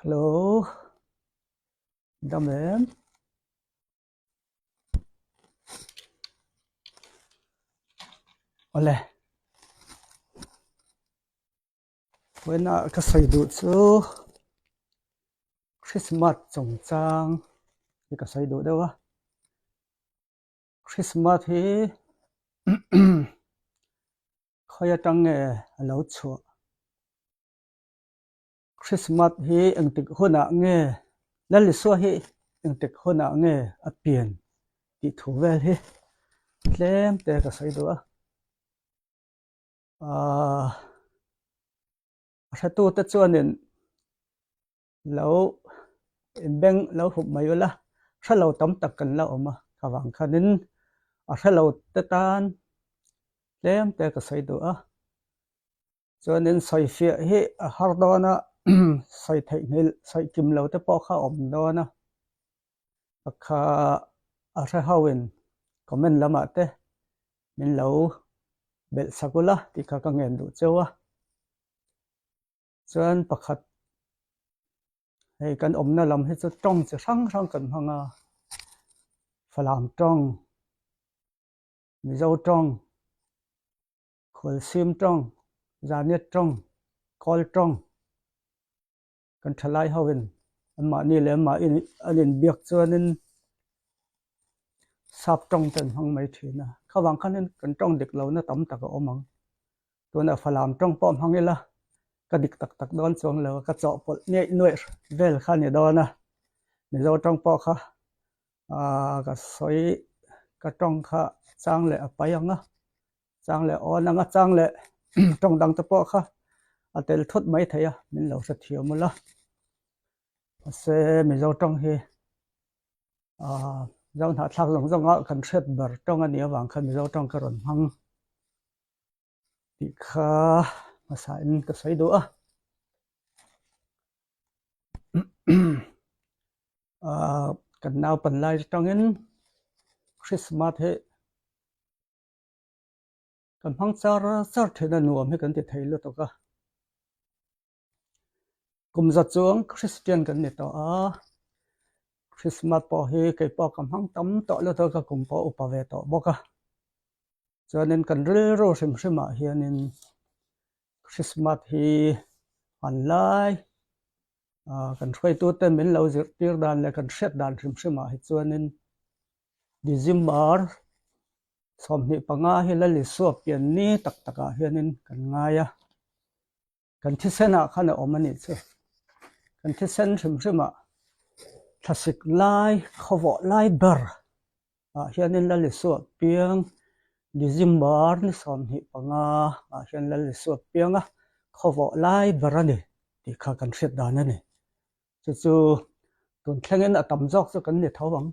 Hello, dam em? Awle. Vawiinah ka sawi duh chu Christmas chungchang hi ka sawi duh deuh a. Christmas hi khawi atang nge a lo chhuah? Christmas hi engtik hunah nge Lalisua hi engtik hunah nge a pian tih thu vel hi tlem te ka sawi duh a. Aaa a hretute chuanin lo inbeng lo hup mai ula hrelo tam tak kan la awm a avang khanin a hrelo te tan tlem te ka sawi duh a. Chuanin sawifiah hi a har dawn a, sawi theihnghilh, sawi kim lo te pawh kha a awm dawn a. Pakha a hre ho in comment lamah te min lo belh sak ula tih kha ka ngen duh cheu a. Chuan pakhat hei kan awmna lam hi chu tawng chi hrang hrang kan hmang a, Falam tawng, Mizo tawng, Khualsim tawng, Zaniat tawng, Kawl tawng kan thalai hoin anmahni leh anmahni an inbiak chuanin sap tawng te an hmang mai thin a. Khavang khanin kan tawng dik lohna tam tak a awm ang. Tunah Falam tawng pawh hmang ila ka dik tak tak dawn chuang lo a, ka chawhpawlh nuaih nuaih vel kha a ni dawn a. Mizo tawng pawh kha Aaa ka sawi ka tawng kha chang leh a pai ang a, chang leh awn ang a, chang leh tawng dang te pawh kha a tel thut mai thei a, min lo hrethiam ula. Mahse Mizo tawng hi aaa Mizo hnahthlak zawng zawng a kan hriat ber tawng a nih avang khan Mizo tawng ka rawn hmang tih kha hmasa in ka sawi duh a. Aaa kan naupan lai atangin Christmas hi kan hmang char char thin a nuam hi kan ti thei lutuk a. Kum za chuang Christian kan ni tawh a, Christmas pawh hi kei pawh ka hmang tam tawh lutuk a, ka kum pawh upa ve tawh bawk a. Chuanin kan rilru hrim hrimah hianin Christmas hi hman lai ah kan hruaitute min lo zirtir dan leh kan hriat dan hrim hrimah hi chuanin December 25 hi Lalisua pian ni tak takah hianin kan ngai a, kan thisenah khan a awm a nih chu. Kan thisen hrim hrimah thlasik lai khawvawh lai ber ah hianin Lalisua piang December ni 25 ah hian Lalisua pianga khawvawh lai ber a ni tih kha kan hriat dan a ni. Chu chu tun thlengin a tam zawk chu kan ni tho ang.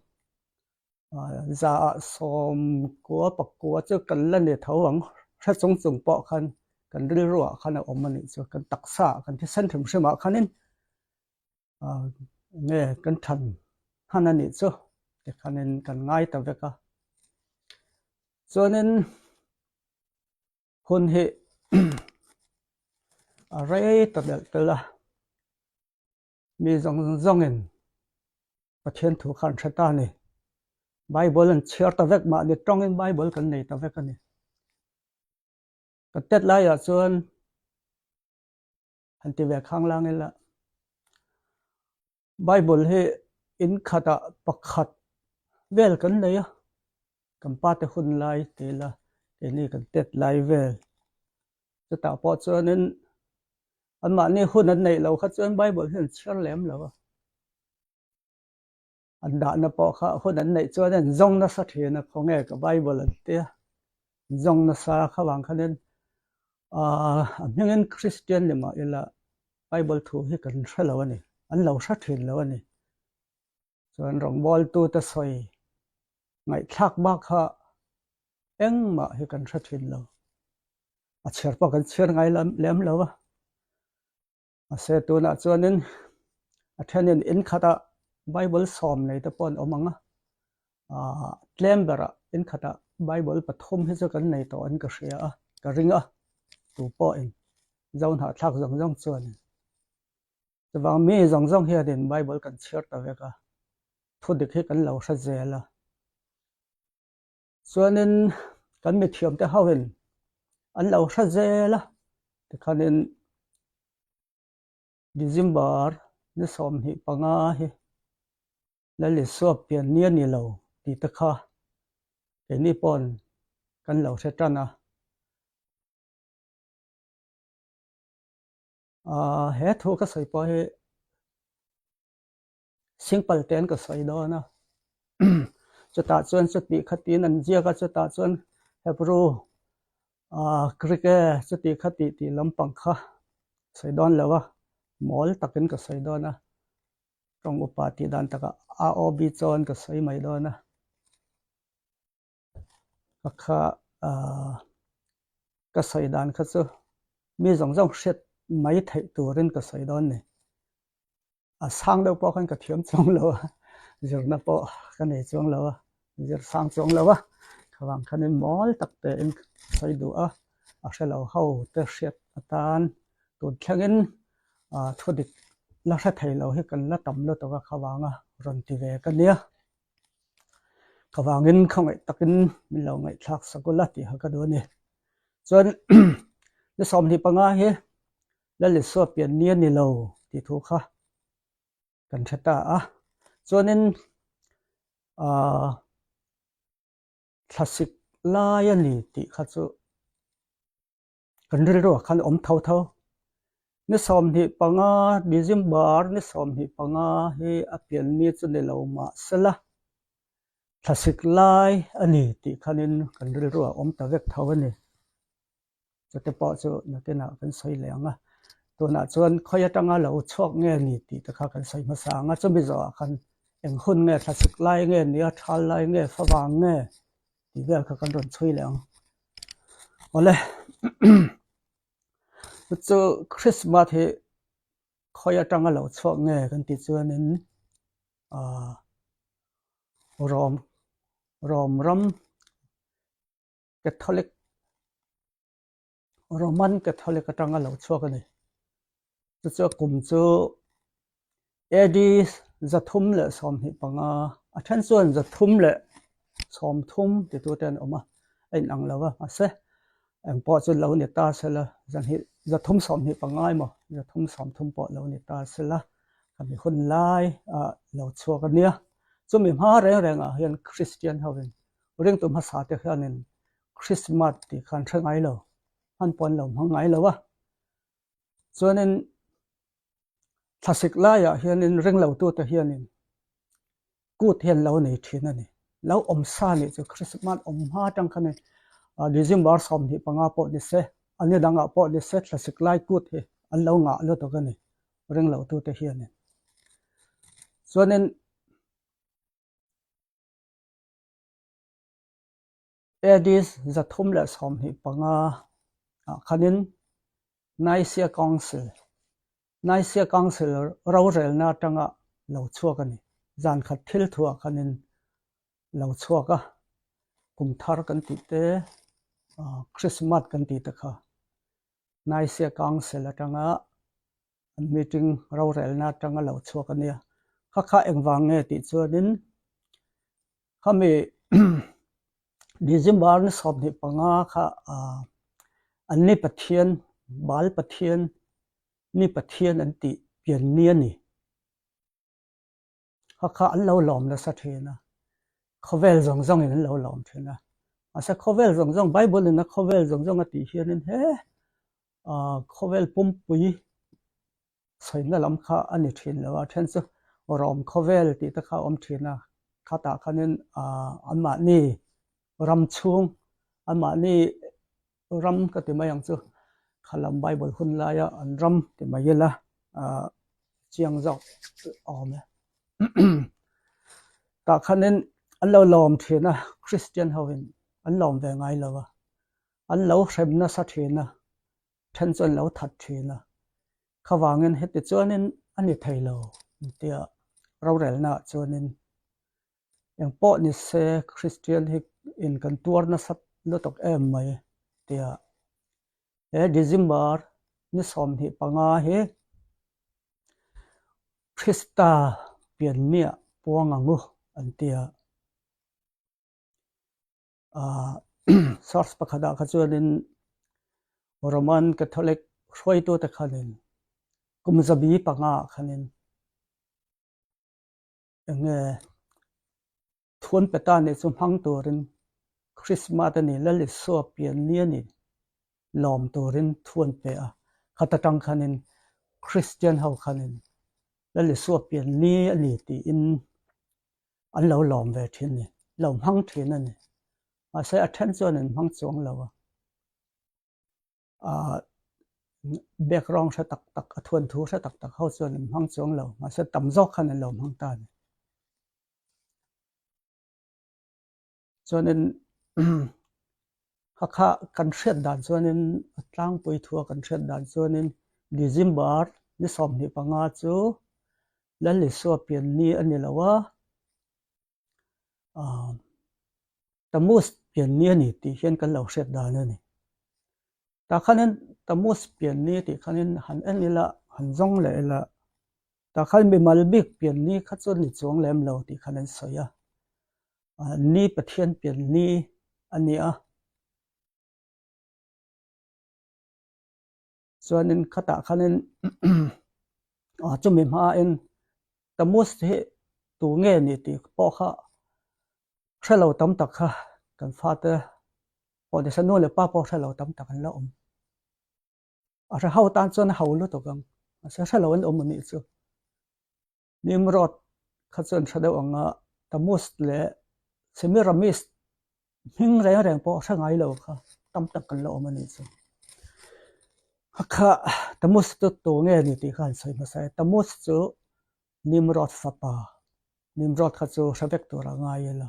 Za ah 90 pakua chu kan la ni tho ang. Hre chung chung pawh khan kan rilru ah khan a awm a nih chu. Kan taksa ah kan thisen hrim hrim ah khanin nge kan than hman a nih chu tikhanin kan ngai ta vek a. Chuanin hun hi a rei ta belh telh a, mi zawng zawngin Pathian thu kha an hre ta a ni. Bible an chhiar ta vek mahni tawngin Bible kan nei ta vek a ni. Ka tet laiah chuan han ti ve khang lang ila Bible hi in khatah pakhat vel kan nei a, kan pa te hun lai ti ila keini kan tet lai vel chutah pawh chuanin anmahni hun an neih loh kha chuan Bible hi an chhiar lem lo a. An dahna pawh kha hun an neih chuan an zawng nasa thin a, khawnge ka Bible an tia, an zawng nasa kha vang khanin aaa a hmingin Christian ni mah ila Bible thu hi kan hre lo a ni, an lo hre thin lo a ni. Chuan rawngbawltute sawi ngaihthlak bak kha engmah hi kan hre thin lo, a chhiar pawh kan chhiar ngai lem lo a. Mahse tunah chuanin a thenin in khatah Bible 10 nei te pawh an awm ang a, aah tlem berah in khatah Bible pathum hi chu kan nei tawh an ka hria a, ka ring a, tu pawhin Zohnahthlak zawng zawng chuanin. Chuvang mi zawng zawng hianin Bible kan chhiar ta vek a, thu dik hi kan lo hre zel a. Chuanin kan mithiamte hoin an lo hre zel a, tikhanin December ni 25 hi Lalisua pian ni a ni lo tih te kha keini paw'n kan lo hre tan a. He thu ka sawi pawh hi simple te'n ka sawi dawn a, chutah chuan chuti khatin an ziak a, chutah chuan Hebrew Greek e chuti khati tih lampang kha sawi dawn lo a, mawl takin ka sawi dawn a. Tawng upa tih dan takah AOB chuan ka sawi mai dawn a, ka kha ka sawi dan kha chu mi zawng zawng hriat mai theih turin ka sawi dawn ni. A sang deuh pawh khan ka thiam chuang lo a, zirna pawh ka nei chuang lo a, zir sang chuang lo a, khavang khanin mawl tak tein ka sawi duh a, a hre lo ho te hriat atan tun thlengin thu dik la hre thei lo hi kan la tam lutuk a khavanga rawn ti ve ka nia. Khavangin khawngaih takin min lo ngaihthlak sak ula tih kha ka duh a ni. Chuan ni 25 hi Lalisua pian ni a ni lo tih thu kha kan hre ta a. Chuanin aah thlasik lai a ni tih kha chu kan rilruah khan awm tho tho. Ni 25 December ni 25 hi a pian ni chu ni lo mah sela thlasik lai a ni tih khanin kan rilruah awm ta vek tho a ni. Chute pawh chu nakinah kan sawi leh ang a, tunah chuan khawi atanga lo chhuak nge ni tih te kha kan sawi hmasa ang a, chumi zawhah khan eng hun nge thlasik lai nge ni a, thal lai nge, favang nge tih vel kha kan rawn chhui leh ang. Awle chu Christmas hi khawi atanga lo chhuak nge kan tih chuanin ah Rom Rom ram Catholic, Roman Catholic atanga lo chhuak a ni. Chu chu a kum chu AD 325, a then chuan 330 titu te an awm a, a inang lo a, mahse eng pawh chu lo ni ta sela, zanhnih 325 emaw 330 pawh lo ni ta sela, khami hun lai a lo chhuak a nia. Chumi hma reng rengah hian Christian hovin Ringtu hmasa te hianin Christmas tih kha an hre ngai lo, hman pawh an lo hmang ngai lo a. Chuanin thlasik laiah hianin ringlotute hianin kut hi an lo nei thin a ni. Lo awm sa nih chu Christmas awm hma atang khanin December 25 pawh ni se, a ni dangah pawh ni se thlasik lai kut hi an lo ngah lutuk a ni ringlotute hianin. Chuanin AD 325 ah khanin Nicaea Council, Nicaea Council rorelna atanga lo chhuak a ni. Zan khat thil thuah khanin lo chhuak a, kum thar kan tih te, Christmas kan tih te kha Nicaea Council atanga an meeting rorelna atanga lo chhuak a nia. Kha kha engvang nge tih chuanin khami December ni 25 kha an ni Pathian, Baal Pathian, ni Pathian an tih pian ni a ni. Kha kha an lo lawm nasa thin a, khawvel zawng zawngin an lo lawm thin a. Mahse khawvel zawng zawng, Bible in a khawvel zawng zawng a tih hianin he khawvel pumpui sawina lam kha a ni thin lo a, then chu Rom khawvel tih te kha a awm thin a, khatah khanin anmahni ram chhung, anmahni ram ka ti mai ang chu, khalam Bible hun laia an ram ti mai ila chiang zawk awm e. Tah khanin an lo lawm thin a, Christian hovin an lawm ve ngai lo a, an lo hrem nasa thin a, then chu an lo that thin a, khavangin heti chuanin a ni thei lo tia rorelnaah chuanin Eng pawh ni se Kristian hi in kan tuar nasa lutuk em mai tia he December ni 25 hi Krista pianniah puang ang u an ti a. Source pakhatah kha chuanin Roman Catholic hruaitute khanin kum zabi panga ah khanin eng nge thuan pe ta nih chu hmang turin Christmas a ni Lal Isua pianni a ni lawm turin thu an pe a, khat atang khanin Christian ho khanin Lal Isua pianni a ni tiin an lo lawm ve thin a ni, lo hmang thin a ni. Mahse a then chuan an hmang chuang lo a. Ahh background hre tak tak a thuan thu hre tak tak ho chuan an hmang chuang lo mahse tam zawk khan an lo hmang ta a ni. Chuanin kha kha kan hriat dan chuanin a tlangpui thua kan hriat dan chuanin December ni 25 chu Lal Isua pianni a ni lo a, ahh Tammuz pianni a ni tih hian kan lo hriat dan a ni. Tah khanin Tammuz pianni tih khanin han en ila, han zawng leh ila, tah khan mimal bik pianni kha chu ni chuang lem lo tih khan an sawi a. Ni Pathian pianni a ni a. Chuanin khatah khanin chumi hmain Tammuz hi tu nge ni tih pawh kha hre lo tam tak kha kan fate pawh nise nu leh pa pawh hre lo tam tak an la awm. A hre ho tan chuan a ho lutuk ang, mahse hre lo an awm anih chu. Nimrod kha chuan hre deuh ang a, Tammuz leh Semiramis hming reng reng pawh hre ngai lo kha tam tak kan la awm a nih chu. A kha Tammuz chu tu nge ni tih kha han sawi hmasa e. Tammuz chu Nimrod fapa, Nimrod kha chu hre vek tur a ngai ila.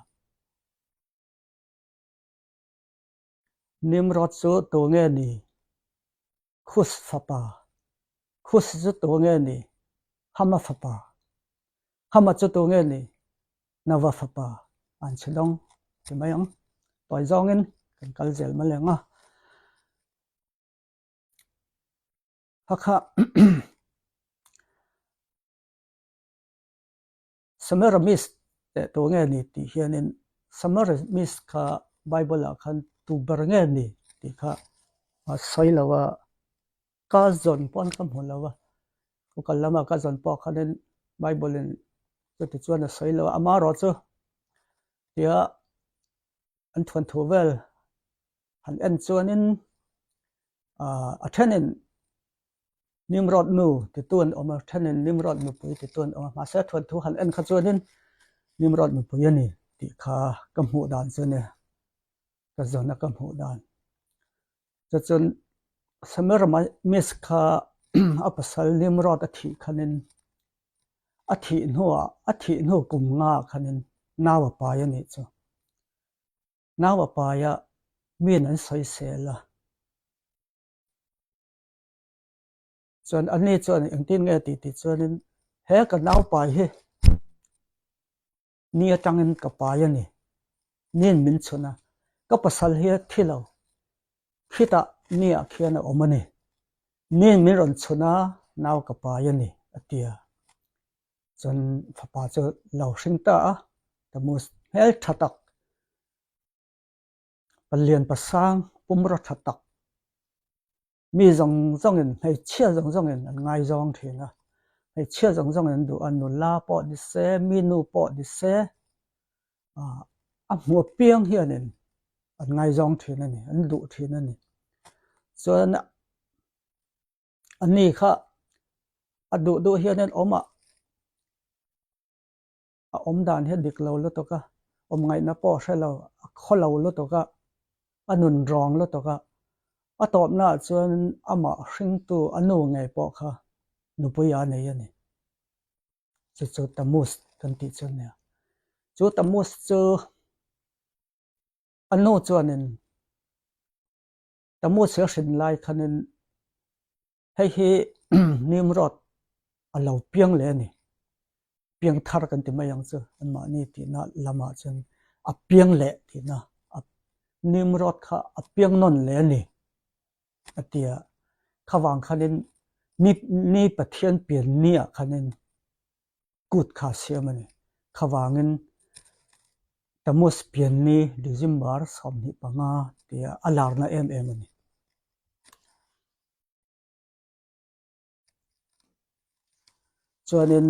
Nimrod chu tu nge ni? Khus fapa, Khus chu tu nge ni? Hama fapa, Hama chu tu nge ni? Nova fapa, an chhe dawng ti mai ang. Tawi zawngin kan kal zel mai ang a. Hakha Semiramis teh tu nge ni tih hianin Semiramis kha Bible ah khan tu ber nge ni tih kha a sawi lo a, ka zawn pawh an ka hmu lo a, kal lama ka zawn pawh khanin Bible in chuti chuan a sawi lo a, amaherawhchu tia an thuanthu vel han en chuanin a thenin Nimrod nu titu an awm a, thenin Nimrod nupui titu an awm a, mahse a thuanthu han en kha chuanin Nimrod nupui a ni tih kha ka hmuh dan chu a ni, ka zawna ka hmuh dan. Chuchuan Semiramis kha a pasal Nimrod a thih khanin a thih hnuah a thih hnu kum nga khanin nau a pai a nih chu. Nau a paia miin an sawisel a. Chuan ani chuan engtin nge tih tih chuanin he ka naupai hi ni atangin ka pai a ni, niin min chhun a, ka pasal hi a thi lo, khitah ni ah khian a awm a ni, niin min rawn chhun a, nau ka pai a ni a ti a. Chuan fapa chu lo hring ta a, Tammuz hmel tha tak Palian pasang pumraw tha tak mi zawng zawngin hmeichhia zawng zawngin an ngaizawng thin a, hmeichhia zawng zawngin an duh a, nula pawh ni se, mi nu pawh ni se ah a hmu apiang hianin an ngaizawng thin a ni, an duh thin a ni. Chuan ani kha a duh duh hianin awm a. A awm dan hi a dik lo lutuk a, awm ngaihna pawh a hre lo, a khaw lo lutuk a, a nun rawng lutuk a. A tawpnaah chuan amah hringtu a nu ngei pawh kha nupui a nei a ni. Chu chu Tammuz kan tih chu a nia. Chu Tammuz chu a nu chuanin Tammuz hi a hrin lai khanin Hei hi Nimrod a lo piang leh a ni. Piang thar kan ti mai ang chu anmahni tihna lamah chuan a piang leh tihna a Nimrod kha a piang nawn leh a ni a ti a. Khavang khanin ni ni Pathian pian ni ah khanin. Kut kha siam a ni. Khavangin Tammuz pianni December 25 tia a larna em em a ni. Chuanin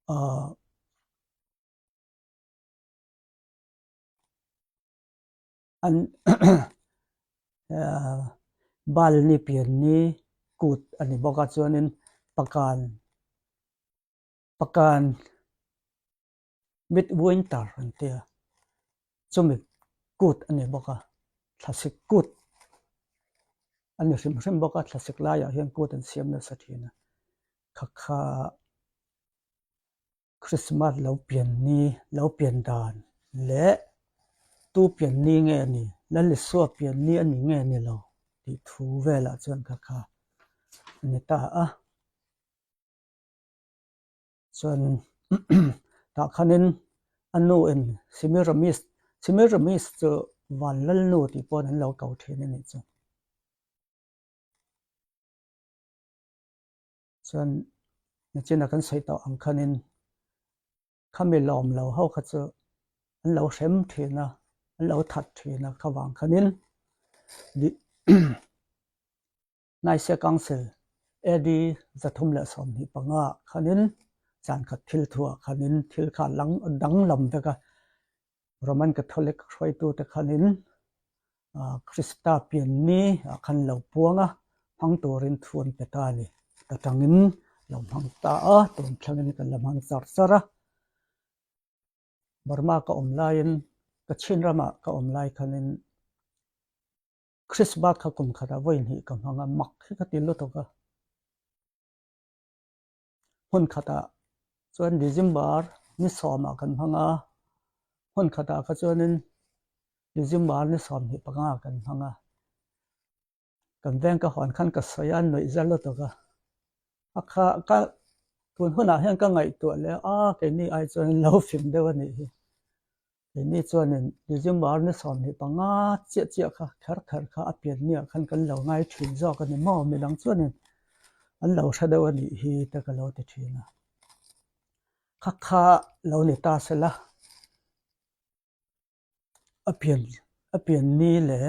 ahh an Baal ni pianni kut a ni bawk a chuanin pakan pakan midwinter an tia chumi kut a ni bawk a thlasik kut a ni hrim hrim bawk a thlasik laiah hian kut an siam nasa thin a kha kha. Christmas lo pian ni, lo pian dan leh tu pian ni nge a ni, Lalisua pian ni a ni nge ni lo tih thu velah chuan kha kha a ni ta a. Chuan tah khanin a nu in Semiramis, Semiramis chu Van Lalnu tih pawhin an lo ko thin a nih chu. Chuan nachina kan sawi tawh ang khanin khami lawm lo ho kha chu an lo hrem thin a, an lo that thin a khavang khanin Nicaea Council AD 325 ah khanin zankhat thil thuah khanin thil kha danglam vek a, Roman Catholic hruaitute khanin Krista pianni ah khan lo puang a, hmang turin thu an pe ta a ni. Ta tangin lo hmang ta a, tun thlangin kan la hmang char char a. Burma ka awm laiin, Kachin ramah ka awm lai khanin Krismas kha kum khatah vawi hnih ka hmang a, mak hi ka ti lutuk a. Hmun khatah chuan December ni sawmah kan hmang a, hmun khatah kha chuanin December ni 25 kan hmang a. Kan veng ka hawn khan ka sawi a, nuih za lutuk a. A kha ka tun hunah hian ka ngaihtuah leh a, keini ai chuan lo fim deuh a nih hi. Keini chuanin December ni 25 chiah chiah kha kher kher kha a pian niah khan kan lo ngai thin zawk a ni maw? Midang chuanin an lo hre deuh a nih hi te ka lo ti thin a. Kha kha lo ni ta se la, a pian a pian ni leh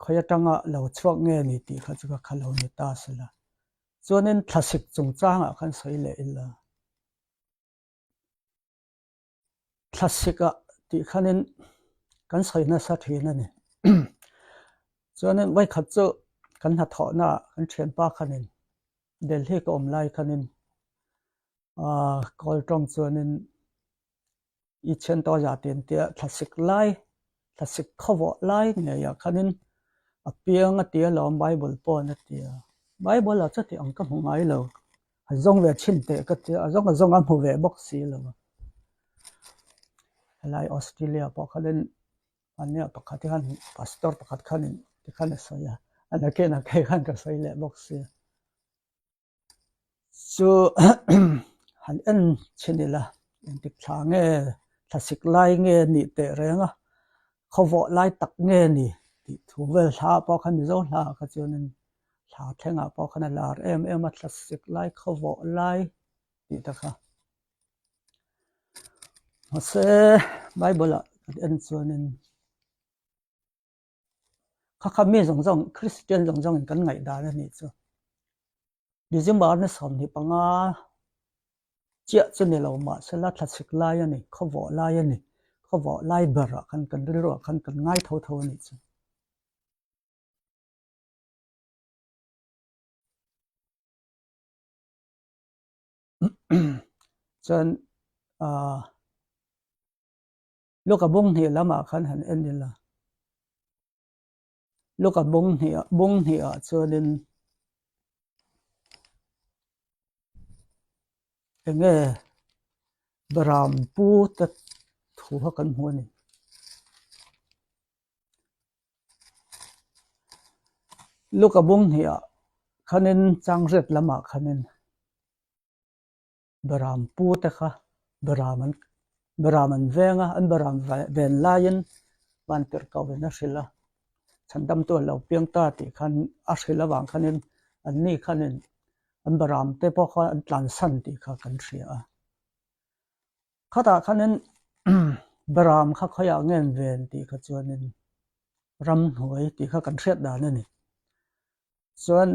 khawi atanga lo chhuak nge ni tih kha chu ka kha lo ni ta se la. Chuanin thlasik chungchangah khan sawi leh ila. Thlasik ah tih khanin kan sawi nasa thin a ni. Chuanin vawikhat chu kan hnathawhna ah kan thianpa khanin Delhi ka awm lai khanin aaa kawl tawng chuanin i thian tawh zah tih an tia thlasik lai thlasik khawvawh lai ngeiah khanin a piang a tia lawm Bible pawn a tia. Bible ah chuti ang ka hmu ngai lo. A zawng ve thin teh ka tia, a zawng a zawng a hmu ve bawk si lo a. Helai Australia pawh khanin ania pakhat hi khan pastor pakhat khanin tikhan a sawi a, a nakinah kei khan ka sawi leh bawk si a. Chu han en chhin ila engtik thla nge thlasik lai nge nih teh reng a, khawvawh lai tak nge ni tih thu vel hla pawh khan Mizo hla kha chuanin Thla thlengah pawh khan a lar em em a, thlasik lai khawvawh lai tih te kha. Mahse Bible ah kan en chuanin kha kha mi zawng zawng Christian zawng zawngin kan ngaihdan a nih chu. December ni 25 chiah chu ni lo mahsela thlasik lai a ni, khawvawh lai a ni, khawvawh lai berah khan kan rilruah khan kan ngai tho tho a nih chu. Chuan aaa Luka bung hnih lamah khan han en ila. Luka bung hnih bung hnihah chuanin eng nge Beram pu te thu kha kan hmu a ni. Luka bung hniah khanin changriat lamah khanin Beram pu te kha Beram an Beram an veng a, an Beram ven laiin Vantirhkohin a hrilh a, chhandamtu a lo piang ta tih khan a hrilh avang khanin anni khanin. An Beram te pawh kha an tlansan tih kha kan hria a. Khatah khanin Beram kha khawiah nge an ven tih kha chuanin ramhnuai tih kha kan hriat dan a ni. Chuan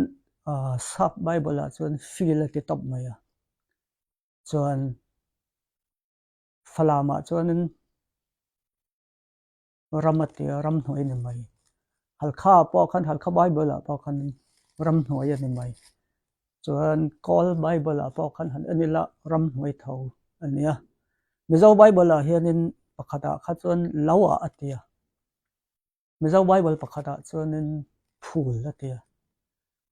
Sap Bible ah chuan field a ti tawp mai a. Chuan Falamah chuanin ram a tia, ramhnuai a ni mai. Halkha ah pawh khan, Halkha Bible ah pawh khan ramhnuai a ni mai. Chuan Kawl Bible ah pawh khan han en ila ramhnuai tho a nia. Mizo Bible ah hianin pakhatah kha chuan lo ah a tia. Mizo Bible pakhatah chuanin phul a tia.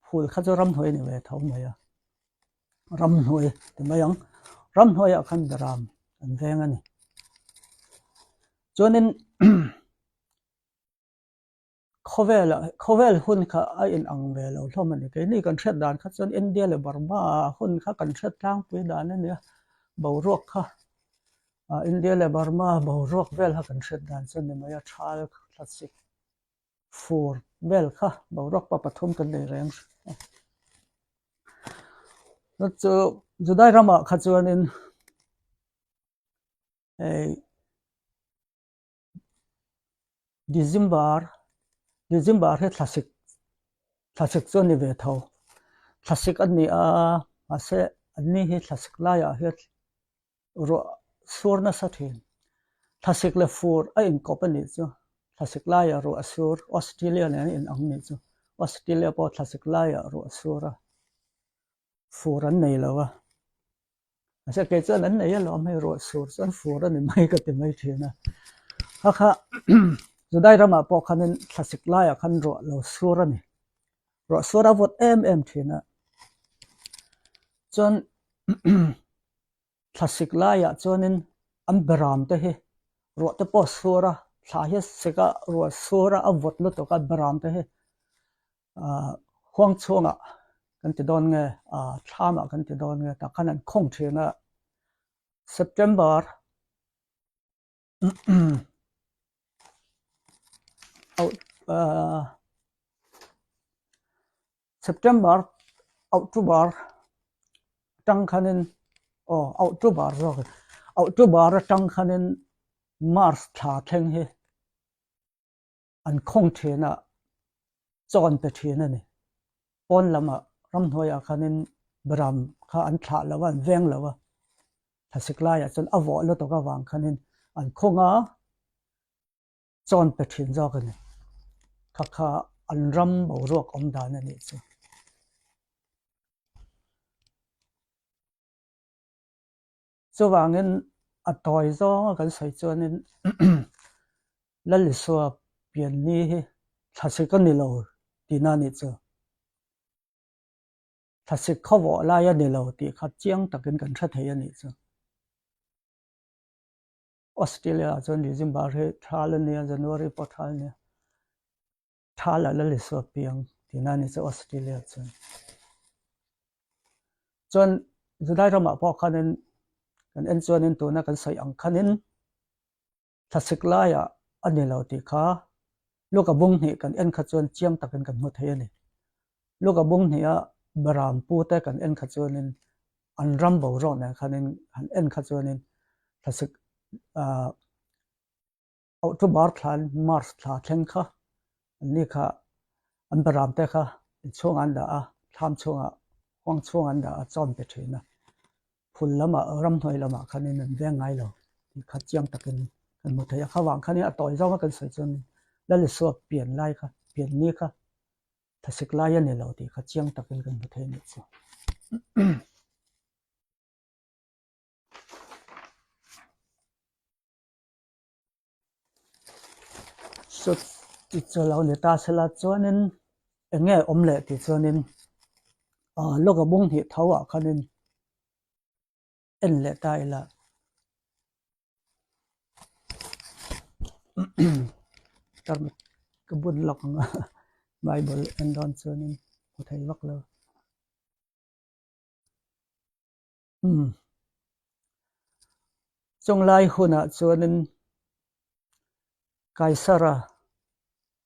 Phul kha chu ramhnuai a ni ve tho mai a. Ramhnuai ti mai ang. Ramhnuaiah khan beram an veng a ni. Chuanin khawvelah khawvel hun kha a inang ve lo hlawm a ni. Keini kan hriat dan kha chuan India leh Burma hun kha kan hriat tlangpui dan a nia. Boruak kha India leh Burma boruak vel kha kan hriat dan chu a ni mai a, thal thlasik fur vel kha boruak pa pathum kan nei reng a. Chu Judai ramah kha chuanin hei December December hi thlasik thlasik chu a ni ve tho. Thlasik a ni a mahse anni hi thlasik laiah hian ruah sur nasa thin. Thlasik leh fur a inkawp a nih chu. Thlasik laiah ruah a sur, Australia nen a inang nih chu. Australia pawh thlasik laiah ruah a sur a, fur an nei lo a. Mahse kei chuan an nei alawm hei ruah sur chuan fur a ni mai ka ti mai thin a. Kha kha Judai ramah pawh khanin thlasik laiah khan ruah lo sur a ni. Ruah sur a vawt em em thin a. Chuan Thlasik laiah chuanin an beram te hi ruah te pawh a sur a, thla hi a sik a, ruah a sur a, a vawt lutuk a beram te hi ah huang chhungah kan ti dawn nge ah thlamah kan ti dawn nge tah khan an khawng thin a, September September October atang khanin aw October zawk October atang khanin March thla thleng hi an khawng thin a chaw an pe thin a ni. Pawn lamah ramhnuaiah khanin beram kha an thlah lo a, an veng lo a, thlasik laiah chuan a vawh lutuk avang khanin an khawng a, chaw an pe thin zawk a ni. Kha kha an ram boruak awm dan a nih chu. Chuvangin a tawi zawnga kan sawi chuanin Lalisua pianni hi thlasik a ni lo tihna a nih chu. Thlasik khawvawh lai a ni lo tih kha chiang takin kan hre thei a nih chu. Australia ah chuan December hi thal a nia, January pawh thal a nia. Thal ah Lalisua piang tihna a ni chu Australia chuan. Chuan Judai ramah pawh khanin kan en chuanin tuna kan sawi ang khanin thlasik laiah a ni lo tih kha Luka bung hnih kan en kha chuan chiang takin kan hmu thei a ni. Luka bung hniha Beram pute kan en kha chuanin an ram boruak nen khanin han en kha chuanin thlasik ah October thla March thla thleng kha anni kha an beram te kha inchhung an dah a, thlam chhungah huang chhung an dah a, chawn pe thin a. Phul lamah ramhnuai lamah khanin an veng ngai lo tih kha chiang takin kan hmu thei a. Kha vang khanin a tawi zawnga kan sawi chuan Lalisua pian lai kha, pian ni kha thlasik lai a ni lo tih kha chiang takin kan hmu thei a nih chu. Chu lo ni ta sela chuanin eng nge awm leh tih chuanin ah lawka bung hnih tho ah khanin en leh ta ila ka bun lawk ang a bible en dawn chuanin hmu thei vak lo. Umm. Chunglai hunah chuanin Kaisara,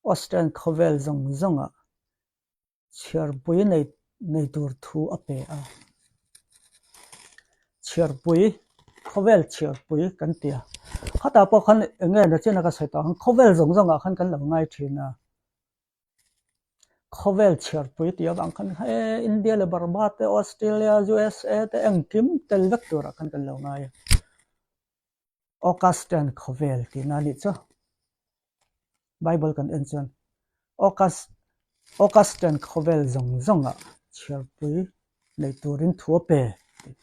Austrian khawvel zawng zawngah chhiarpui nei nei tur thu a pe a. Chhiarpui, khawvel chhiarpui kan ti a. Khatah pawh khan eng nge nachin a ka sawi tawh ang, khawvel zawng zawngah khan kan lo ngai thin a. Khawvel chhiarpui tih avang khan he India leh Burma te, Australia, USA te engkim tel vek turah khan kan lo ngai a. August ten khawvel tihna a nih chu. Bible kan en chuan August August ten khawvel zawng zawngah chhiarpui nei turin thu a pe tih.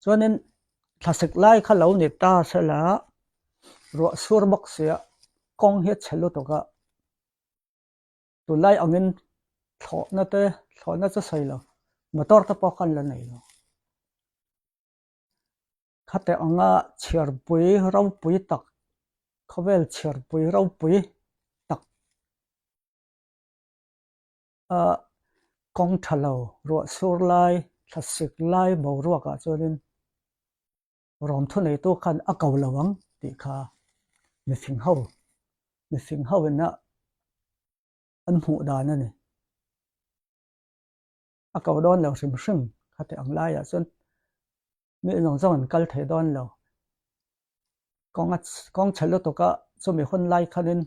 Chuanin thlasik lai kha lo ni ta sela ruah sur bawk sia kawng hi a chhe lutuk a, tunlai angin thlawhna te thlawhna chu sawi lo motor te pawh khan la nei lo. Khate anga chhiarpui ropui tak khawvel chhiarpui ropui tak a kawng tha lo ruah sur lai thlasik lai boruakah chuanin rawm thuneitu khan a ko lo ang tih kha mifing ho mifing ho ina an hmuh dan a ni. A ko dawn lo hrim hrim khati ang laiah chuan mi zawng zawng an kal thei dawn lo. Kawng a kawng chhe lutuk a chumi hun lai khanin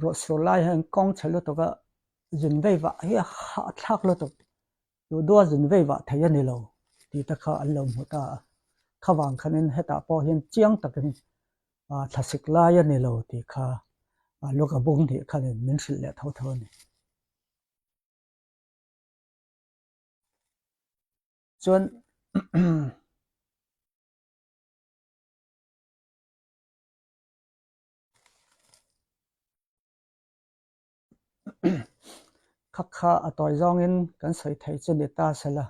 ruah sur lai hian kawng chhe lutuk a zin vei vah hi a hahthlak lutuk duh duha zin vei vah thei a ni lo tih te kha an lo hmu ta a. Khavang khanin hetah pawh hian chiang takin thlasik lai a ni lo tih kha Luka bung hnih khanin min hrilh leh tho tho a ni. Chuan kha kha a tawi zawngin kan sawi thei chu ni ta sela.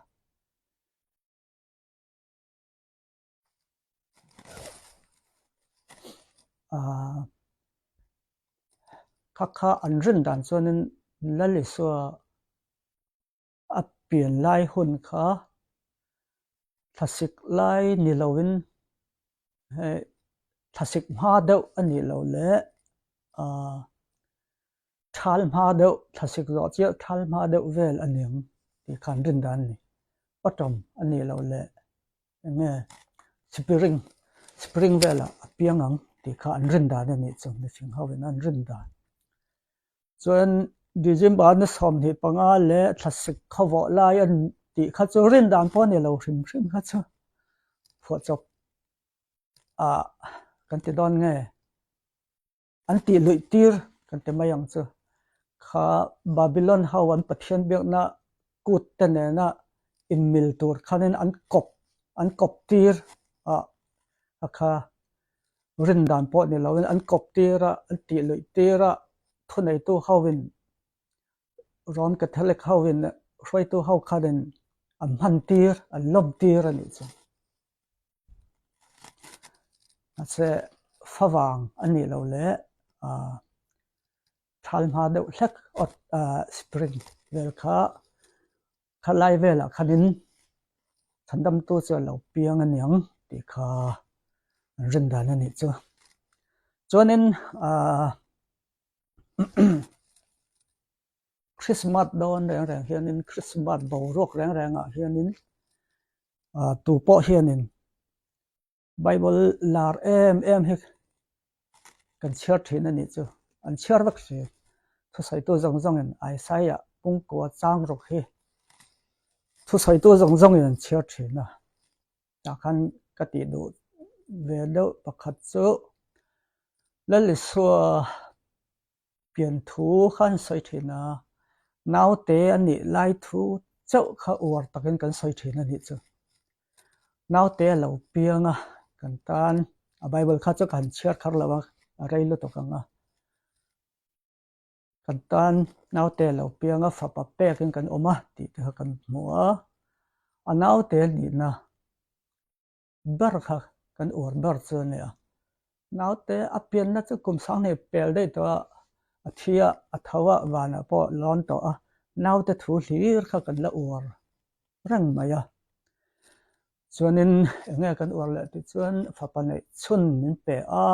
Kha kha an rin dan chuanin Lalisua a pian lai hun kha thlasik lai ni loin hei thlasik hma deuh a nih loh leh ahh thal hma deuh thlasik zawh chiah thal hma deuh vel a ni ang tih kha an rin dan a ni. Autumn a nih loh leh eng nge spring spring velah a piang ang tih kha an rin dan a nih chu mihring ho in an rin dan. Chuan December ni 25 leh thlasik khawvawh lai a tih kha chu rin dan pawh a ni lo hrim hrim kha chu phuahchawp ah kan ti dawn nge an tih luih tir kan ti mai ang chu kha Babylon ho an Pathian biakna kut te nena inmil tur khanin an kawp an kawp tir ah a kha rin dan pawh ni loin an kawp tir a, an tih luih tir a, thuneitu hoin Rom Catholic hoin hruaitu ho khanin an hman tir, an lawm tir a nih chu. Mahse favang a nih loh leh ah thal hma deuh hlek ah spring vel kha Khalai velah khanin chhandamtu chu a lo piang a niang tih kha an rin dan a nih chu. Chuanin aah Christmas dawn reng reng hianin Christmas boruak reng rengah hianin aah tu pawh hianin Bible lar em em hi kan chhiar thin a nih chu. An chhiar vek si. Thusawitu zawng zawngin Isaiah pungkua chang rawk hi thusawitu zawng zawngin an chhiar thin a. Tah khan ka tih duh ve deuh pakhat chu Lalisua Pian thu kha an sawi thin a, naute a nih lai thu chauh kha uar takin kan sawi thin a nih chu. Naute a lo piang a, kan tan a Bible kha chu ka han chhiar kher lo a, a rei lutuk ang a. Kan tan naute a lo piang a, fapa pekin kan awm a tih te kha kan hmu a, a naute a nihna ber kha kan uar ber chu a ni a. Naute a pianna chu kum sanghnih pel daih tawh a, a thi a, a tho a, vanah pawh lawn tawh a, naute thu hlir kha kan la uar reng mai a. Chuanin eng nge kan uar leh tih chuan fapa neih chhun min pe a,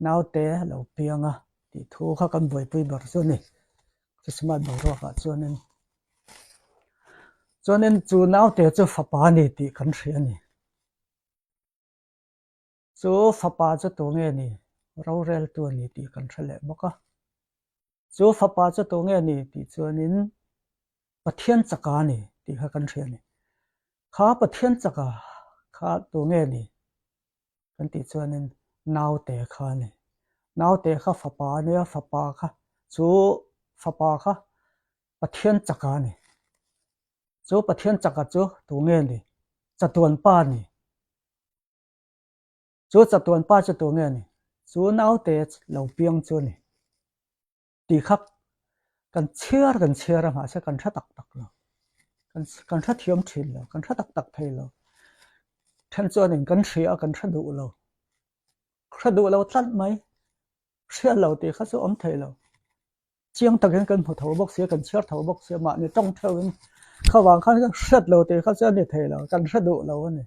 naute a lo piang a tih thu kha kan buaipui ber chu a ni. Christmas boruakah chuanin chuanin chu naute chu fapa a ni tih kan hria a ni. Chu fapa chu tu nge ni? Roreltu a ni tih kan hre leh bawk a. Chu fapa chu tu nge ni tih chuanin Pathian chaka a ni tih kha kan hria a ni. Kha Pathian chaka kha tu nge ni kan tih chuanin naute kha a ni. Naute kha fapa a nia, fapa kha chu fapa kha Pathian chaka a ni. Chu Pathian chaka chu tu nge ni? Chatuan pa a ni. Chu chatuan pa chu tu nge ni? Chu naute lo piang chu a ni. Tih kha kan chhiar kan chhiar a mahse kan hre tak tak lo. Kan kan hre thiam thin lo, kan hre tak tak thei lo. Then chuanin kan hria a kan hre duh lo. Hre duh lo tlat mai. Hriat lo tih kha chu awm thei lo. Chiang takin kan hmu tho bawk sia, kan chhiar tho bawk sia, mahni tawng theuhin kha vang khan hriat lo tih kha chu a ni thei lo, kan hre duh lo a ni.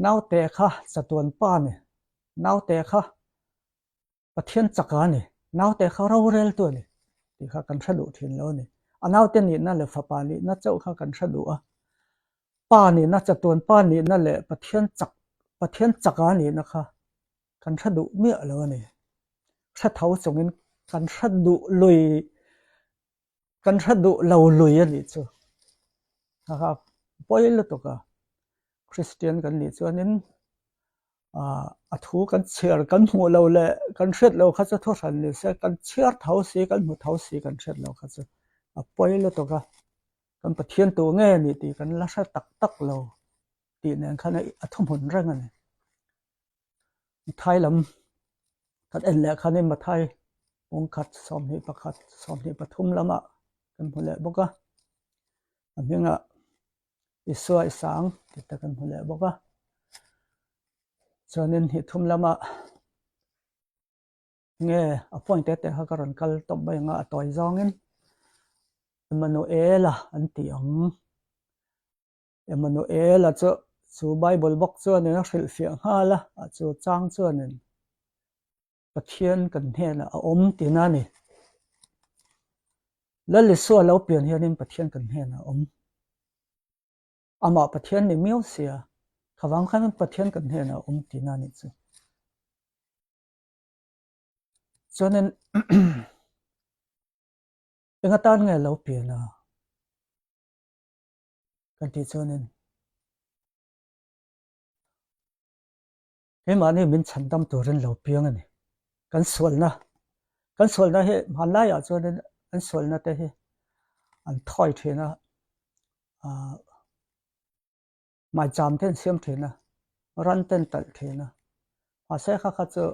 Naute kha chatuan pa a ni, naute kha Pathian chaka a ni, naute kha roreltu a ni tih kha kan hre duh thin lo a ni. A naute nihna leh fapa nihna chauh kha kan hre duh a, pa nihna, chatuan pa nihna leh Pathian chak, Pathian chaka nihna kha kan hre duh miah lo a ni. Hre tho chungin kan hre duh lui, kan hre duh lo lui a nih chu. Kha kha pawi lutuk a, Kristian kan nih chuanin a thu kan chhiar kan hmuh lo leh kan hriat lo kha chu thu hran ni se, kan chhiar tho si, kan hmu tho si kan hriat lo kha chu a pawi lutuk a. Kan Pathian tu nge ni tih kan la hre tak tak lo tih nen khan a thuhmun reng a ni. Mathai lam kan en leh khanin Mathai kawngkhat 21 23 lamah kan hmu leh bawk a, a hmingah Isua i sang tih te kan hmu leh bawk a, chuanin hnih thum lamah nge a point te te kha ka rawn kal tawp mai ang a, a tawi zawngin Emmanuel-a an tih ang. Emmanuel-a chu chu Bible bawk chuanin a hrilhfiah nghal a, a chu chang chuanin Pathian kan hnenah a awm tihna a ni. Lal Isua lo pian hianin Pathian kan hnenah a awm. Amah Pathian ni miau sia, khavang khan Pathian kan hnenah a awm tihna a nih chu. Chuanin eng atan nge lo pian a? Kan tih chuanin keimahni min chhandam turin lo piang a ni. Kan sualna, kan sualna hi hmanlaiah chuanin an sualna te hi an thawi thin a, ah maicham te an siam thin a, ran te an talh thin a, mahse kha kha chu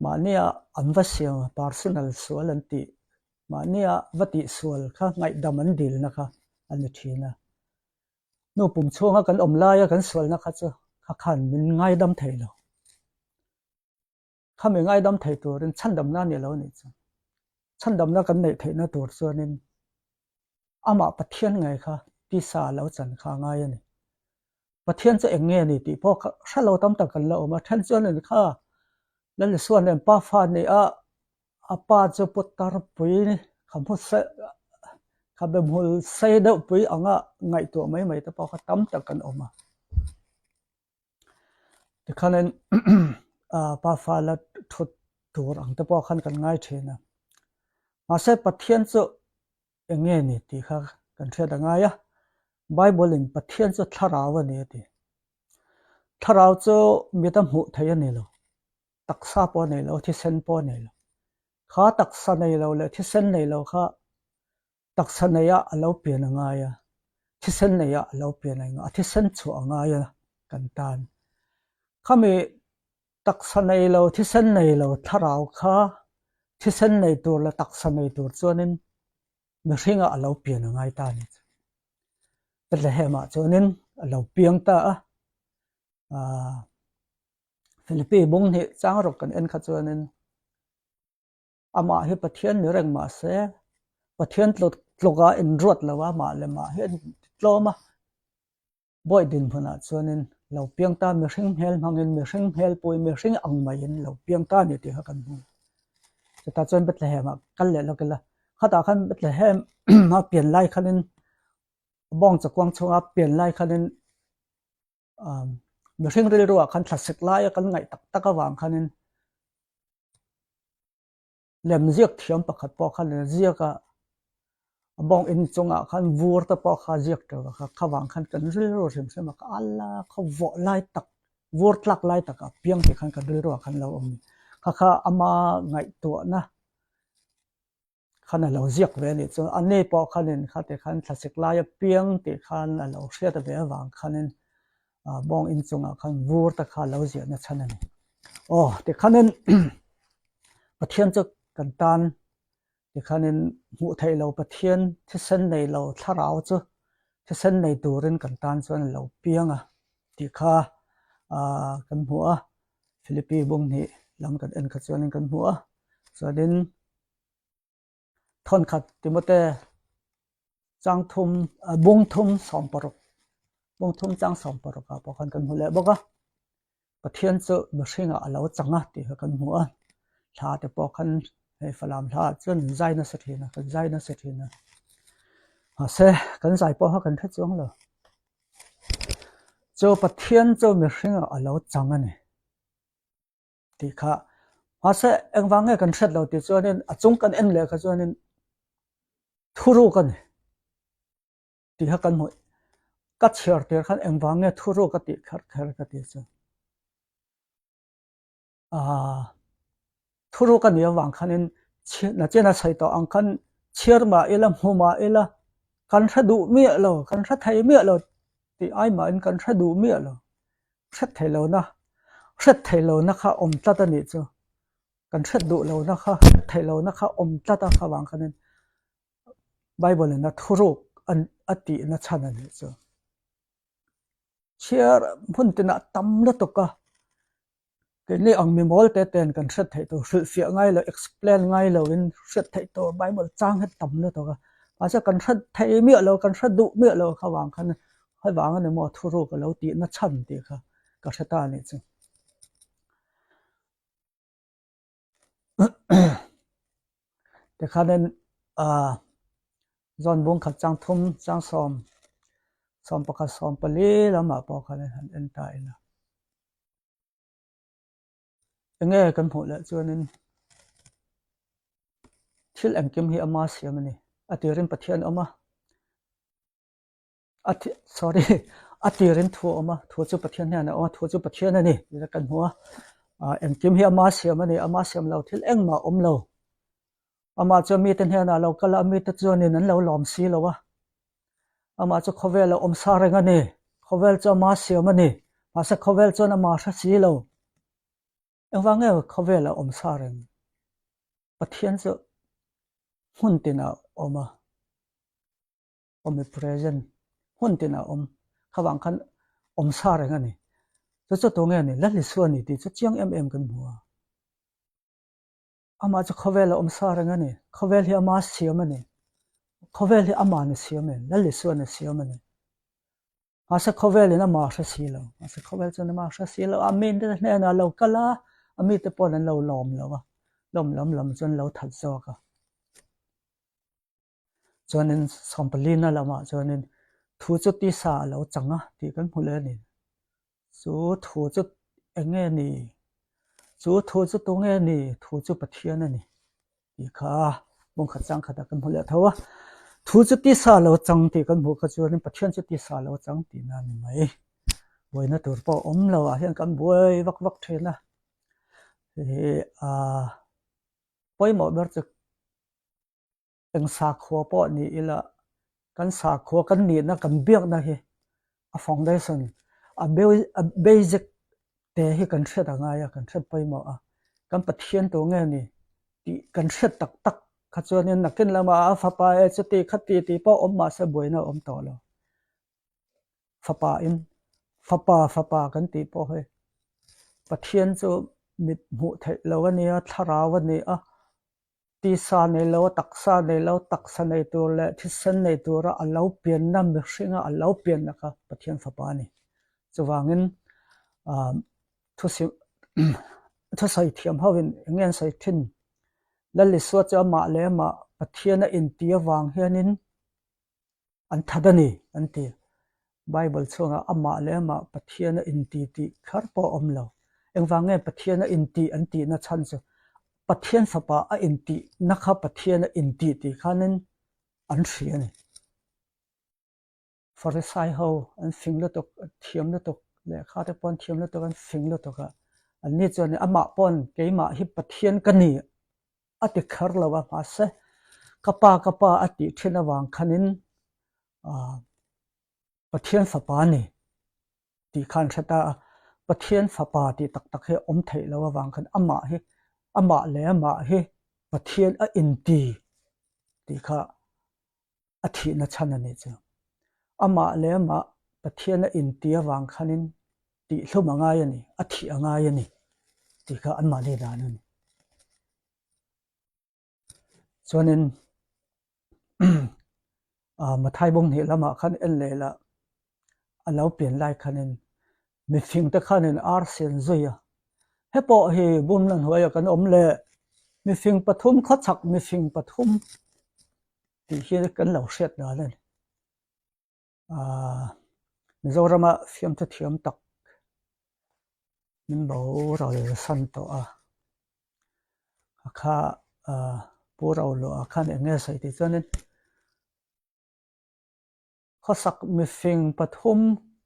Mahnia an va siam a, personal sual an tih, mahnia va tih sual kha ngaihdam an dilna kha a ni thin a. Nu pum chhunga kan awm laia kan sualna kha chu kha khan min ngaidam thei lo. Khami ngaidam thei turin chhandamna a ni lo nih chu. Chhandamna kan neih theihna tur chuanin Amah Pathian ngei kha tisa a lo chan kha a ngai a ni. Pathian chu eng nge ni tih pawh kha hre lo tam tak kan la awm a, then chuan in kha Lal Isua nen pa fa ni a, a pa chu pu tarpui kha hmu se kha be hmul sei deuh pui anga ngaihtuah mai mai te pawh kha tam tak kan awm a. Tikhanin pa fa la thut tur ang te pawh khan kan ngai thin a. Mahse Pathian chu Eng nge ni tih kha kan hriat a ngai a, Bible in Pathian chu thlarau a ni a ti. Thlarau chu mit a hmuh theih a ni lo, taksa pawh a nei lo, thisen pawh a nei lo. Kha taksa nei lo leh thisen nei lo kha taksa neia a lo pian a ngai a, thisen neia a lo pian a ngai a, thisen chhuah a ngai a kan tan. Khami taksa nei lo, thisen nei lo thlarau kha thisen nei tur leh taksa nei tur chuanin mihringah a lo pian a ngai ta a ni. Bethlehem-ah chuanin a lo piang ta a, aah Philippi bung hnih chang rawk kan en kha chuanin amah hi Pathian ni reng mah se Pathian tluk a inruat lo a, mah leh mah hi a tlawm a. Bawi dinhmunah chuanin lo piang ta mihring hmel hmangin mihring hmel pui mihring ang maiin lo piang ta a ni tih kha kan hmu. Chutah chuan Bethlehem ah kal leh lawk ila, khatah khan Bethlehem a pian lai khanin bawng chakuang chhunga pian lai khanin mihring rilru ah khan thlasik laia kan ngaih tak tak avang khanin lem ziak thiam pakhat pawh khan a ziak a, a bawng in chungah khan vur te pawh kha ziak teuh a kha khavang khan kan rilru hrim hrim a ala khaw vawh lai tak vur tlak lai takah piang tih khan kan rilru ah khan lo awm kha kha ama ngaihtuahna khan a lo ziak ve a nih chuan a ni pawh khanin khati khan thlasik laia piang tih khan a lo hriat ve avang khanin bawng in chungah khan vur te kha lo ziahna chhan a ni. Aw tikhanin Pathian chu kan tan tikhanin hmuh theih lo Pathian thisen nei lo thlarau chu thisen nei turin kan tan chuan a lo piang a tih kha kan hmu a, Philippi bung hnih lam kan en kha chuanin kan hmu a, chuanin Thawnkhat Timote chang thum bung thum 60 bung thum chang 60 ah pawh khan kan hmu leh bawk a, Pathian chu mihringah a lo chang a tih kha kan hmu a, thla te pawh khan hei Falam hla ah chuan an zai nasa thin a, kan zai nasa thin a, mahse kan zai pawh kha kan hre chuang lo. Chu Pathian chu mihringah a lo chang a ni. Tih kha mahse engvang nge kan hriat lo tih chuanin a chung kan en leh kha chuanin thuruk a ni tih kha kan hmuh ka chhiar tir khan engvang nge thuruk a tih kher kher ka tih chu ah thuruk a nih avang khanin nachin a sawi tawh ang khan chhiar mah ila hmu mah ila kan hre duh miah lo kan hre thei miah lo tih ai mahin kan hre duh miah lo. Hret thei lohna, hret thei lohna kha awm tlat a nih chu. Kan hret duh lohna kha, hret theih lohna kha awm tlat a kha vang khanin Bible in a thuruk a tihna chhan a nih chu. Chhiar hmun tinah tam lutuk a. Keini ang mi mawl te ten kan hriat theih tur hrilhfiah ngai lo, explain ngai lo in hriat theih tur Bible chang hi tam lutuk a. Mahse kan hre thei miah lo, kan hre duh miah lo kha vang khan hei vang a ni maw thuruk a lo tihna chhan tih kha ka hre ta a nih chu. Tikhanin ah zawn bung khat chang thum chang sawm 11 14 lamah pawh khanin han en ta ila. Enge kan hmuh leh chuanin thil engkim hi ama siam a ni. A tirin Pathian a awm a, a thi sorry a tirin thu a awm a, thu chu Pathian hian a awm a, thu chu Pathian a ni tih kan hmu a. Ah engkim hi ama siam a ni, ama siam lo thil engmah a awm lo. Amah chuan mite hnenah a lo kal a, mite chuanin an lo lawm si lo a. Amah chu khawvel a awm sa reng a ni. Khawvel chu ama siam a ni. Mahse khawvel chuan ama hre si lo. Engvang nge khawvel a awm sa reng? Pathian chu hmun tinah a awm a, omnipresent, hmun tinah a awm. Khavang khan awm sa reng a ni. Chu chu tunge a ni? Lal Isua a ni tih chu chiang em em kan hmu a. Amah chu khawvel a awm sa reng a ni. Khawvel hi ama siam a ni. Khawvel hi ama'n a siam em? Lal Isua'n a siam a ni. Mahse khawvelin ama hre si lo. Mahse khawvel chuan ama hre si lo. A mite hnenah a lo kal a, a mite paw'n an lo lawm lo a. Lawm lam lam chuan an lo that zawk a. Chuanin sawmpalina lamah chuanin thu chu tisa a lo chang a tih kan hmu leh a ni. Chu thu chu eng nge ni? Chu thu chu tu nge ni? Thu chu Pathian a ni tih kha bawngkhat chang khatah kan hmu leh tho a. Thu chu tisa lo chang tih kan hmuh kha chuanin Pathian chu tisa lo chang tihna a ni mai. Buaina tur pawh awm lo ah hian kan buai vak vak thin a. Hei hi ah pawimawh ber chu Eng sakhua pawh ni ila, kan sakhua kan nihna kan biakna hi a foundation, a basic te hi kan hriat a ngai a, kan hriat pawimawh a. Kan Pathian tu nge ni tih kan hriat tak tak kha chuanin nakin lamah a fapa e chuti khati tih pawh awm mahse buaina a awm tawh lo. Fapa in fapa fapa kan tih pawh hei Pathian chu mit hmuh theih lo a nia, thlarau a ni a. Tisa nei lo, taksa nei lo, taksa nei tur leh thisen nei tura a lo pianna mihringa a lo pianna kha Pathian Fapa a ni. Chuvangin thusawi thiam hovin eng nge an sawi thin? Lal Isua chu amah leh amah Pathian a inti avang hianin an that a ni an ti. Bible chhungah amah leh amah Pathian a inti tih kher pawh a awm lo. Engvang nge Pathian a inti an tihna chhan chu Pathian fapa a intihna kha Pathian a inti tih khanin an hria a ni. Farisai ho an fing lutuk, an thiam lutuk, lehkha te pawh an thiam lutuk, an fing lutuk a. Anni chuan amah paw'n keimah hi Pathian ka ni a ti kher lo a, mahse ka pa ka pa a tih thin avang khanin ah Pathian fapa a ni tih khan hre ta a. Pathian fapa tih tak tak hi a awm theih loh avang khan amah hi amah leh amah hi Pathian a inti tih kha a thihna chhan a nih chu. Amah leh amah Pathian a inti avang khanin tihhlum a ngai a ni, a thih a ngai a ni tih kha anmahni dan a ni. Chuanin Mathai bawng hnih lamah khan en leh lah a lo pian lai khanin mifing te khanin ar sian zui a, he pawh hi bumna hnuaiah kan awm leh mifing pathum khawchhak mifing pathum tih hi kan lo hriat dan a ni. Aaa Mizorama fiamthu thiam tak min boral san tawh a, a kha aaa Pu Roluah khan eng nge sawi tih chuanin khawsak mifing pathum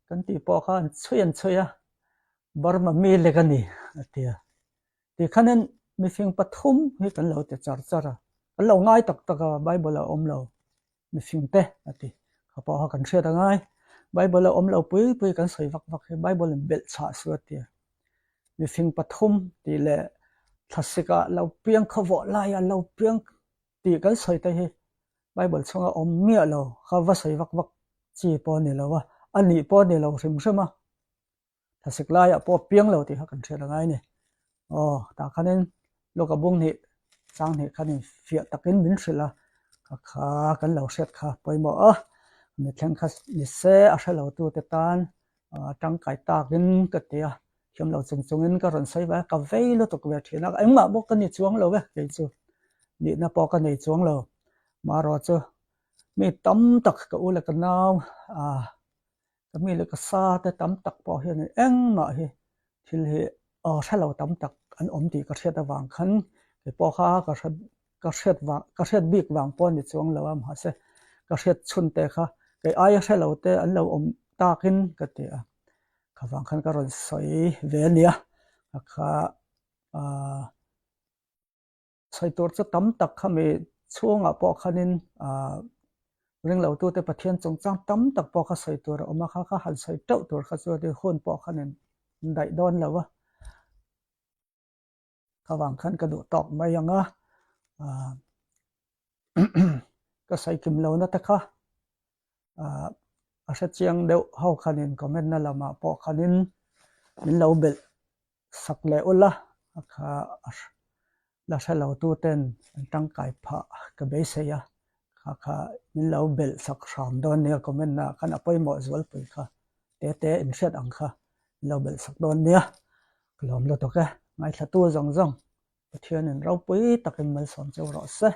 kan tih pawh kha an chhui an chhui a, Burma mi lek a ni a ti a. Tikhanin mifing pathum hi kan lo ti char char a, kan lo ngai tak tak a, Bible a awm lo mifing te a ti. Kha pawh kha kan hriat a ngai. Bible a awm lo pui pui kan sawi vak vak hi Bible in belh chhah su a ti a. Mifing pathum tih leh thlasik ah lo piang khawvawh lai ah lo piang tih kan sawi te hi Bible chhunga awm miah lo kha va sawi vak vak chi pawh a ni lo a, a nih pawh a ni lo hrim hrim a. Thlasik laiah pawh piang lo tih kha kan hriat a ngai a ni. Aw, tah khanin Luka bung hnih chang hnih khanin fiah takin min hrilh a, ka kha kan lo hriat kha pawimawh a, mi thleng kha ni se a hre lo tute tan tangkai takin ka ti a, thiam lo chung chungin ka rawn sawi ve a, ka vei lutuk ve thin a, engmah pawh ka ni chuang lo e kei chu, nihna pawh ka nei chuang lo, marawh chu mi tam tak ka u leh ka nau ah Ka mi leh ka sa te tam tak pawh hian engmah hi thil hi aw hre lo tam tak an awm tih ka hriat avang khan kei pawh kha ka hre ka hriat vang ka hriat bik vang pawh a ni chuang lo a mahse ka hriat chhun te kha kei aia hre lo te an lo awm takin ka ti a kha vang khan ka rawn sawi ve a nia ka kha ah. Sawi tur chu tam tak khami chhungah pawh khanin aah ringlotute Pathian chungchang tam tak pawh kha sawi tur a awm a, kha kha han sawi teuh tur kha chu hun pawh khanin an daih dawn lo a, kha vang khan ka duh tawk mai ang a, aah ka sawi kim lohna te kha aah a hrechiang deuh ho khanin comment na lamah pawh khanin min lo belh Sak leh ula a kha la hre lo tu ten an tangkai phah ka beisei a, kha kha min lo belh sak hram dawn nia comment ah khan a pawimawh zualpui kha te te in hriat ang kha min lo belh sak dawn nia ka lawm lutuk e, ngaithla tu zawng zawng Pathianin ropui takin malsawm cheu rawh se.